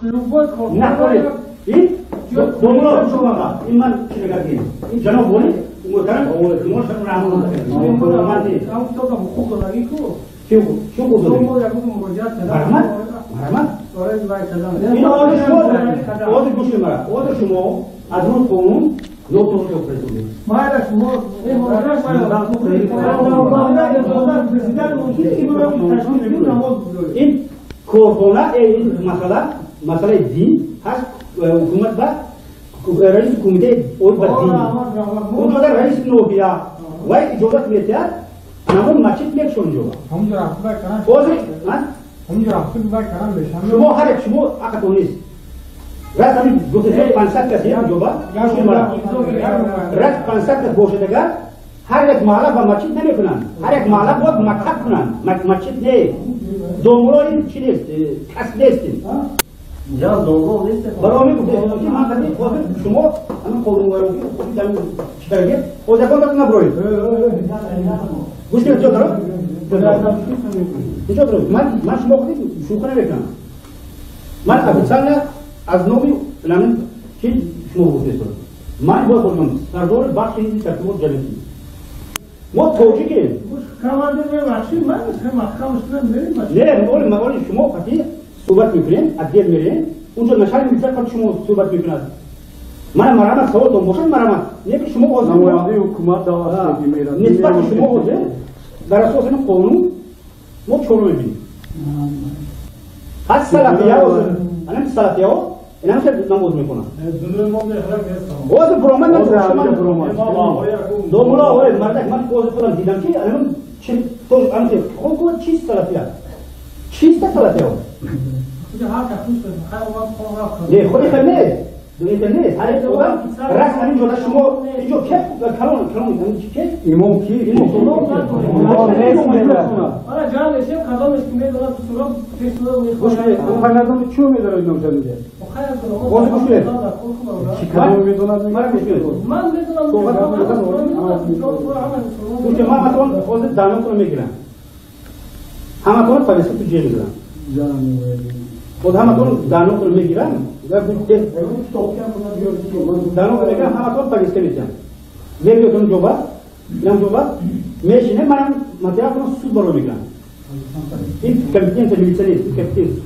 На, ин домуло шумо ин ман чӣ мегӯям? Ин ҷаноб волӣ муҳтарам шумо раҳмон чӣ ҳуқуқ доред? Марҳамат, марҳамат. Ин ози шумо, ози гӯши мара, ози шумо аз рӯи қонун нотоғри фиристодед. Ин корхона, ин масъала, масъалаи дин ҳаст. Ҳукумат ба раиси кумитаи оид ба дин, унҷода раиси ноҳия вай иҷозат метиҳад, ҳамон масҷид мекушон ҷоба. Шумо ҳар як шумо ҳаққатон нест. Раз ҳамин гуфтед 500 кас як ҷоба, раз 500 кас бошад агар, ҳар як маҳалла ба масҷид намекунанд. Ҳар як маҳалла бояд мактаб кунанд. Масҷид не. Домуло ин чи нест, касб нест. Барои ман гуфтем ки ман қади ҳозир шумо ҳамин қонунвайронӣ чӣ кардед? Ҳозир ягон кас наброед. Гӯш кунед, ҷо дорад? Ҷо дорад. Ман шумо худи шӯхӣ намекунам. Ман официально аз номи ҳамин чи шумо гуфтед. Ман бояд бошам сардори бахши ҳизби тартибот ҷамъиятӣ. Мо тоҷикем. Не, оли шумо қати суҳбат мекунем, отдел мерем, унҷо начальник милиция қати шумо суҳбат мекунад. Мана марҳамат, саволтон бошад, марҳамат. Не ки шумо ҳозир намояндаи ҳукумат даъват мерад. Нисбати шумо ҳозир дар асоси ин қонун мо чора мебинем. Ҳаст салафия ҳозир, ана салафияҳо инам хел намоз мекунанд. Ҳозир буромад, ман домуло ой мардак, ман ҳозир худам дидам ки анам чи то анам хел чист салафия? Чиста салафияҳо? Не, худи хел нест. Дунё нест. Ҳар як одам рас ҳамин ҷода шумо инҷо ке калон калон ки имом ки имом чӣ медонад имом шадида? Боз гӯш кунед. Чӣ кадом медонад? Мара гӯш кунед. Гӯш кунед, ман масалан ҳозир данотонро мегирам. Ҳаматонро полиса ту ҷел мегирам. Боз ҳаматон данотонро мегирам. Данотонро мегирам, ҳаматон полиса метиҳам. Мебиётон ҷоба, инам ҷоба, мешинем, манам материалро суд баро мегирам. Ин компетенция милиция нест, компетенция суд.